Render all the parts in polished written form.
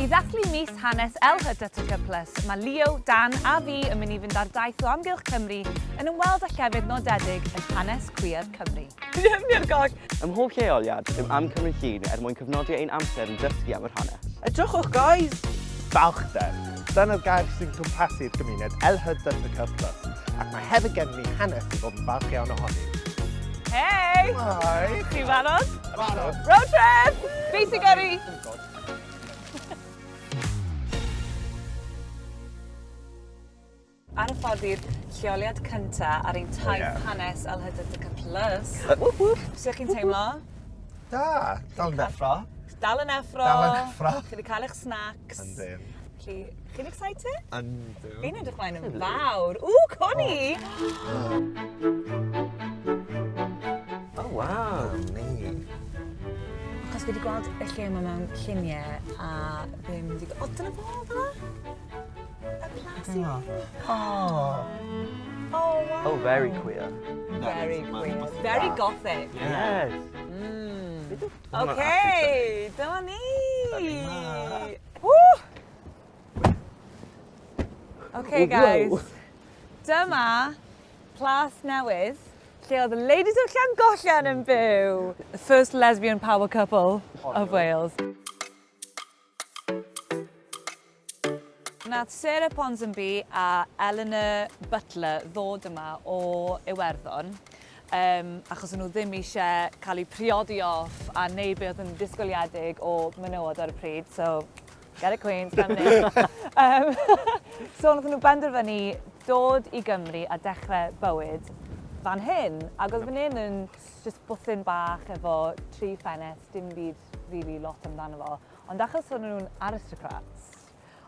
I ddathlu mis hanes LHDTC Plus, mae Leo, Dan a fi yn mynd i fynd ar daith o amgylch Cymru yn ymweld â llefydd nodedig yn hanes cwiar Cymru. Ni ar goll! Ym mhob lleoliad, rydym am cymryd llun er mwyn cofnodi ein amser yn dysgu am yr hanes. Edrychwch guys! Balchder. Dyna'r gair sy'n cwmpasu'r gymuned LHDTC Plus, ac mae hefyd gennym ni hanes i fod yn falch iawn ohoni. Hei! Hi! Chi'n barod? Barod! Road trip! Fi sy'n gyrru! Oh God. Ar y ffordd i'r lleoliad cynta ar ein taith yeah. hanes LHDTC Plus. Whoop whoop. Sut chi'n teimlo? Da, dal yn effro. Dal yn effro. Dal yn effro. Chi wedi cael eich snacks. Yndyn. Felly, chi'n excited? Yndw. Fi'n edrych mlaen yn fawr. Ww, Connie! Oh, wow. Ni. Achos fi wedi gweld y lle yma mewn lluniau a ddim wedi... O, dyna fo, fel Y plas i. Oh. Oh, wow. Oh, very queer. Very queer. Very gothic. Yes. Okay, dyma ni. Woo! Okay, guys. Dyma Plas Newydd, lle oedd y Ladies of Llangollen yn byw. The first lesbian power couple of Wales. Nath Sarah Ponsonby a Eleanor Butler ddod yma o Iwerddon um, achos o'n nhw ddim eisiau cael eu priodi off a neud be oedd yn disgwyliedig o menywod ar y pryd, so get it Queens, feminist. So nath nhw benderfynu dod i Gymru a dechrau bywyd fan hyn. Ac oedd fan hyn yn just bwthyn bach efo tri ffenest, dim byd really lot amdano fo. Ond achos oedden nhw'n aristocrats,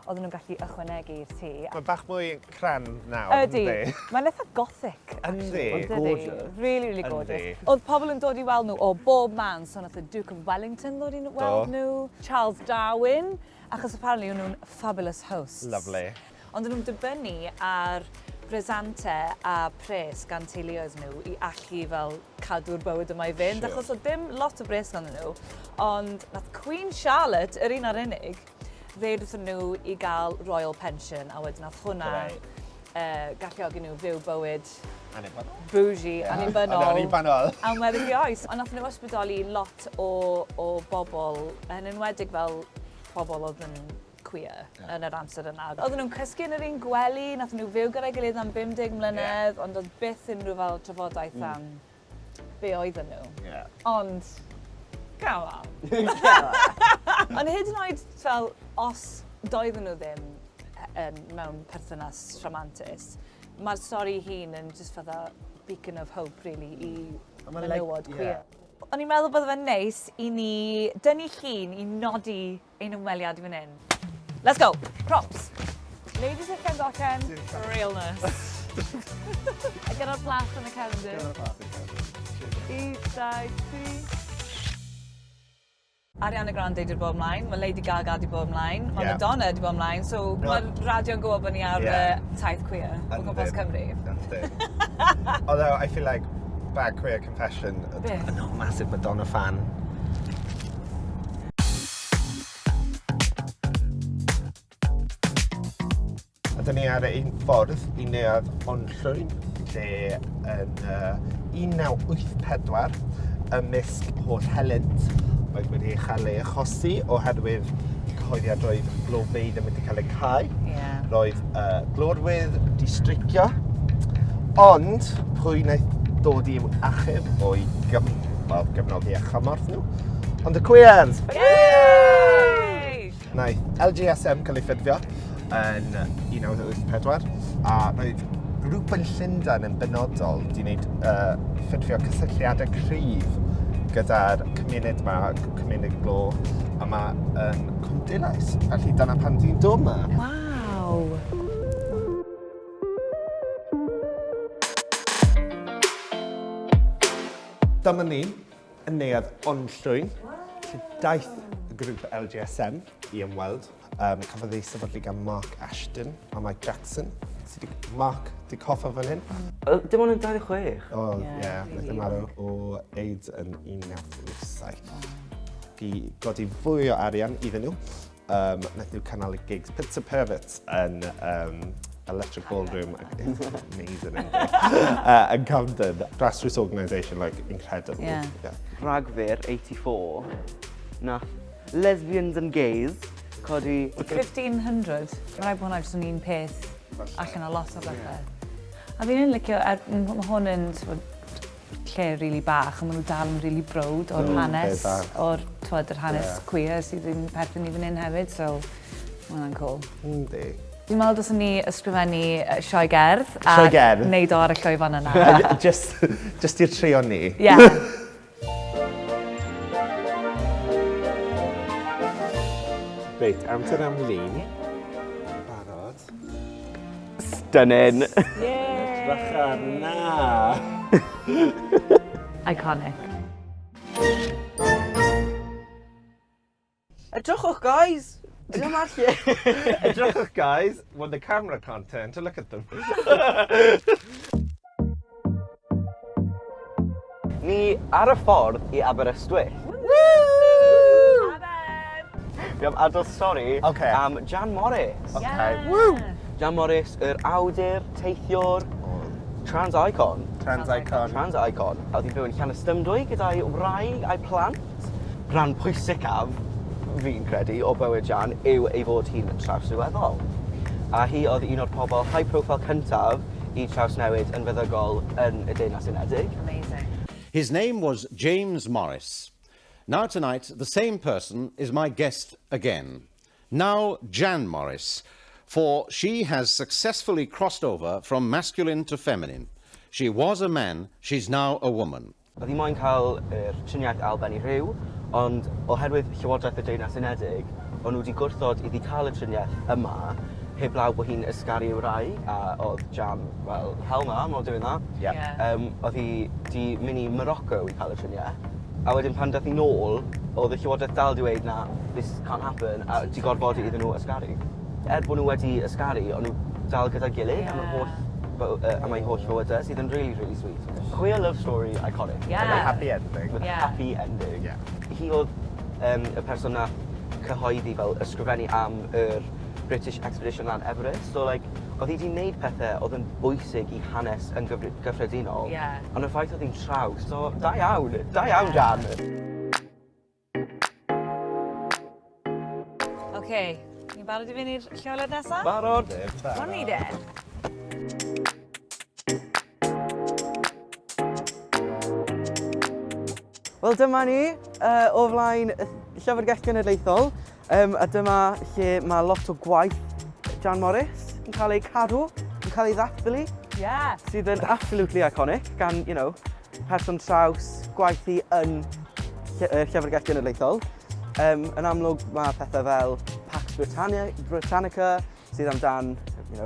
oedden nhw'n gallu ychwanegu i'r tŷ. Mae bach mwy cran nawr, Ydy. yndi? Mae'n eitha gothic, actually. Yndi. Dydi? Gorgeous. Really, really gorgeous. Yndi. Oedd pobl yn dod i weld nhw o bob man, so nath y Duke of Wellington ddod i weld Do. nhw, Charles Darwin, achos apparently o'n nhw'n fabulous hosts. Lovely. Ond o'n nhw'n dibynnu ar bresante a pres gan teuluoedd nhw i allu fel cadw'r bywyd yma i fynd, Sure. achos oedd dim lot o bres ganddyn nhw. Ond nath Queen Charlotte, yr un a'r unig, ddeud wrthyn nhw i gael royal pension, a wedyn nath hwnna Right. galluogi nhw fyw bywyd Annibynnol. bougie, Yeah. annibynnol. Annibynnol. Am weddill i oes. Ond nath nhw ysbrydoli lot o, o bobl, yn enwedig fel pobl oedd yn queer yeah. yn yr amser yna. Oedden nhw'n cysgu yn yr un gwely, nath nhw fyw gyda'i gilydd am 50 mlynedd, yeah. ond oedd byth unrhyw fel trafodaeth am be oedden nhw. Yeah. Ond, come on. Ond hyd yn oed fel, os doedden nhw ddim mewn perthynas rhamantus, mae'r stori hun yn just fatha beacon of hope, really, i A ma' like- menywod ie. queer. O'n i'n meddwl bod fe'n neis i ni dynnu llun i nodi ein ymweliad i fan hyn. Let's go! Props! Ladies of Llangollen, realness. A gyda'r plas yn y cefndir. Gyda'r plas yn y cefndir. 1, 2, 3. Ariana Grande 'di bod ymlaen, mae Lady Gaga 'di bod ymlaen, mae Ie. Madonna 'di bod ymlaen, so No. mae'r radio'n gwybod bod ni ar Ie. taith queer o gwmpas Cymru. Yndyn. Although I feel like bad queer confession. Beth? I'm not a massive Madonna fan. A dyn ni ar ein ffordd i Neuadd Onllwyn, lle yn 1984, ymysg holl helynt oedd wedi chael ei achosi oherwydd cyhoeddiad roedd glofeydd yn mynd i cael eu cau. Yeah. Roedd glorwydd wedi streicio, ond pwy wnaeth dod i'w achub o'i gym well, gefnogi a chymorth nhw? Ond y queers! Yay! Wnaeth LGSM cael ei ffurfio yn 1984 a roedd grŵp yn Llundain yn benodol wedi gwneud ffurfio cysylltiadau cryf gyda'r cymuned yma, cymuned glo yma yn Cwm Dulais. Felly dyna pam dwi'n dod yma. Waw! Dyma ni yn Neuadd Onllwyn, lle daeth y grŵp LGSM i ymweld. Um, cafodd ei sefydlu gan Mark Ashton a Mike Jackson. Ti 'di... Mark, di coffa fan hyn? Dim ond yn 26. O, ie, Ie, yeah, rili wnaeth e marw o AIDS yn 1987. I godi fwy o arian iddyn nhw. Nath nhw cynnal y gigs Pizza Perverts yn Electric Ballroom. It's amazing, isn't it? Yn Camden. Grassroots organisation, like, incredible. Yeah. Rhagfyr 84, nath lesbians and gays codi... 1500. Mae rhaid bod hwnna jyst yn un peth allan o lot o bethau. A fi'n licio, mae hwn yn t'mod, lle rili bach, ond maen nhw dal yn rili browd o'r hanes, o'r, t'mod, yr hanes queer sydd yn perthyn i fan hyn hefyd, so mae hwnna'n cool. Yndi. Fi'n meddwl dylsen ni ysgrifennu sioe gerdd a Sioe gerdd? neud o ar y llwyfan yna. Just i'r trio ni. Ie. Reit, amser am lun. Barod. Stunning. Yay! Edrych arna. Iconic. Edrychwch, guys! Dyma'r lle. Edrychwch, guys, when the camera can't turn to look at them. Ni ar y ffordd i Aberystwyth. Aber! Fi am adrodd stori am Jan Morris. Okay. Woo! Jan Morris, yr awdur, teithiwr, trans icon. Trans icon. Trans icon. A oedd hi'n byw yn Llanystumdwy gyda'i wraig a'i plant. Rhan pwysicaf, fi'n credu, o bywyd Jan yw ei fod hi'n trawsryweddol. A hi oedd un o'r pobl high profile cyntaf i trawsnewid yn feddygol yn y Deyrnas Unedig. Amazing. His name was James Morris. Now tonight, the same person is my guest again. Now Jan Morris, for she has successfully crossed over from masculine to feminine. She was a man, she's now a woman. Oedd hi moyn cael yr triniaeth ailbennu rhyw, ond oherwydd Llywodraeth y Deyrnas Unedig, o'n nhw wedi gwrthod iddi cael y triniaeth yma, heblaw bod hi'n ysgaru ei wraig, a oedd Jan fel, "Hell no, I'm not doing that." Oedd hi 'di mynd i Morocco i cael y triniaeth, a wedyn pan dath hi nôl, oedd y Llywodraeth dal 'di weud, "Na, this can't happen," a 'di gorfodi iddyn nhw ysgaru. Er bod nhw wedi ysgaru, o'n nhw dal gyda'i gilydd am yr holl am ei holl fywydau, sydd yn really, really sweet. Queer love story iconic. With a happy ending. With a happy ending. Hi oedd y person nath cyhoeddi fel ysgrifennu am yr British Expedition lan Everest. So, like, oedd hi wedi gwneud pethau oedd yn bwysig i hanes yn gyffredinol. Ond y ffaith oedd hi'n traws, so da iawn, da iawn, Jan. OK, ni'n barod i fynd i'r lleoliad nesaf? Barod. Barod. Ni de. Wel, dyma ni o flaen y Llyfrgell Genedlaethol, a dyma lle mae lot o gwaith Jan Morris yn cael ei cadw, yn cael ei ddathlu. Sydd yn absolutely iconic gan, person traws, gwaith hi yn Llyfrgell Genedlaethol. Yn amlwg mae pethau fel Pax Britannica, sydd amdan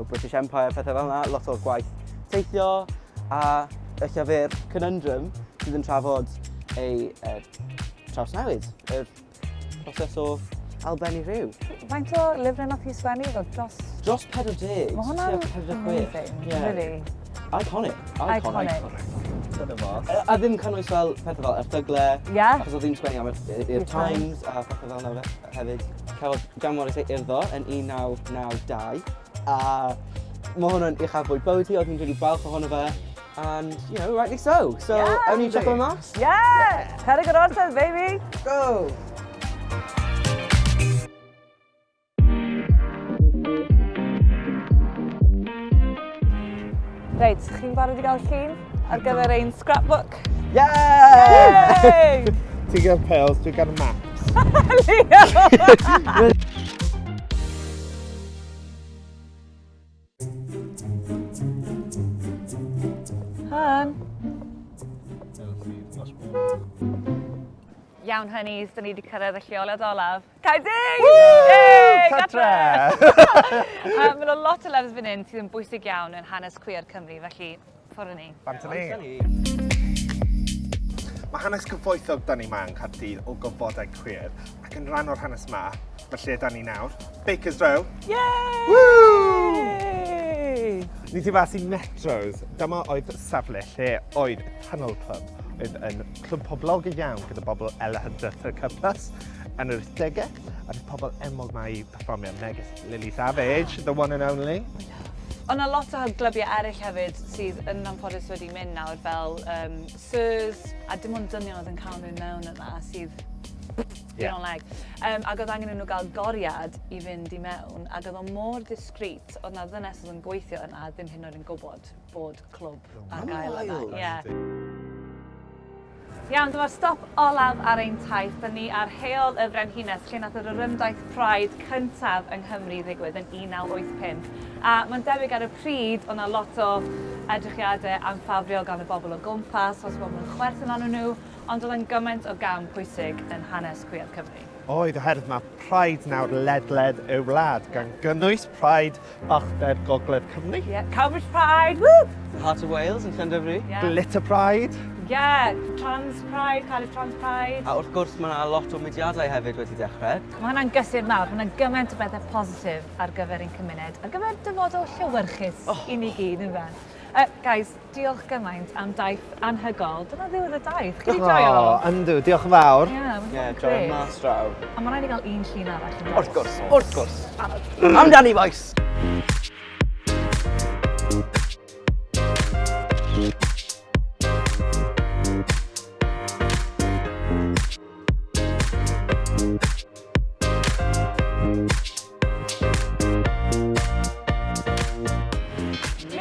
British Empire, pethau fel yna, lot o gwaith teithio, a y llyfr Conundrum, sydd yn trafod ei trawsnewid, yr proses o ailbennu rhyw. Faint o lyfrau nath hi sgwennu? Fel dros... Dros 40. Mae hwnna'n Tua 46. amazing, Yeah. really. Iconic. Iconic. Dyna fo. A ddim cynnwys fel pethau fel erthygle, achos oedd hi'n sgwennu am i'r I'r Times a pethau fel yna hefyd. Cafodd Jan Morris ei urddo yn 1992, a mae hwn yn uchafbwynt bywyd hi, oedd hi'n rili balch ohono fe, and, rightly so. So, awn ni check o'n mas? Yeah! Cerrig yr Orsedd, baby! Go! Reit, chi'n barod i gael llun ar gyfer ein scrapbook? Yeah! Yay! Ti'n gael pearls, dwi'n gael maps. Leo! Hun. Iawn, honeys, dyn ni wedi cyrraedd y lleoliad olaf. Caerdydd! Yay! Cartre! Mae yna lot o lefydd fan hyn sydd yn bwysig iawn yn hanes queer Cymru, felly ffwrdd â ni. Bant â ni. Mae hanes cyfoethog da ni ma yn Caerdydd o gofodau queer, ac yn rhan o'r hanes ma, mae lle da ni nawr, Baker's Row. Yay! Woo! Ni tu fas i Metros. Dyma oedd safle lle oedd Tunnel Club, oedd yn clwb poblogaidd iawn gyda bobl LHDTC+ yn yr 80au. A bydd pobl enwog 'ma i perfformio, megis Lily Savage, the one and only. Ond 'na lot o glybiau eraill hefyd sydd yn anffodus wedi mynd nawr fel um, Sirs, a dim ond dynion oedd yn cael mynd mewn yna sydd yeah. don't like. Ac oedd angen nhw gael goriad i fynd i mewn, ac oedd o mor discreet, oedd na ddynes oedd yn gweithio yna ddim hyd yn oed yn gwybod bod clwb ar gael yna. Yeah. Iawn, dyma'r stop olaf ar ein taith. Da ni ar Heol y Frenhines, lle nath yr orymdaith Pride cyntaf yng Nghymru ddigwydd yn 1985. A mae'n debyg ar y pryd, oedd 'na lot o edrychiadau anffafriol gan y bobl o gwmpas, os bobl yn chwerthin arnyn nhw, ond oedd e'n gymaint o gam pwysig yn hanes cwiar Cymru. Oedd, oherwydd mae Pride nawr ledled y wlad, gan gynnwys Pride Balchder Gogledd Cymru. Yeah, Cowbridge Pride, woo! Heart of Wales yn Llandyfri. Yeah. Glitter Pride. Yeah, Trans Pride, Cardiff Trans Pride. A wrth gwrs mae yna lot o mudiadau hefyd wedi dechrau. Mae hwnna'n gysur mawr, mae hwnna'n gymaint o bethau positif ar gyfer ein cymuned, ar gyfer dyfodol llewyrchus oh. i ni gyd, yn fe. Guys, diolch gymaint am daith anhygol. Dyna ddiwedd y daith. Chi wedi joio? O, yndw, diolch yn fawr. Ie, yeah, yeah, joio mas draw. A mae'n rhaid i gael un llun arall. Wrth gwrs, wrth gwrs. Amdani, boys!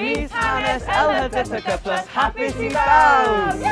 Mis Hanes LHDTC Plus hapus i bawb!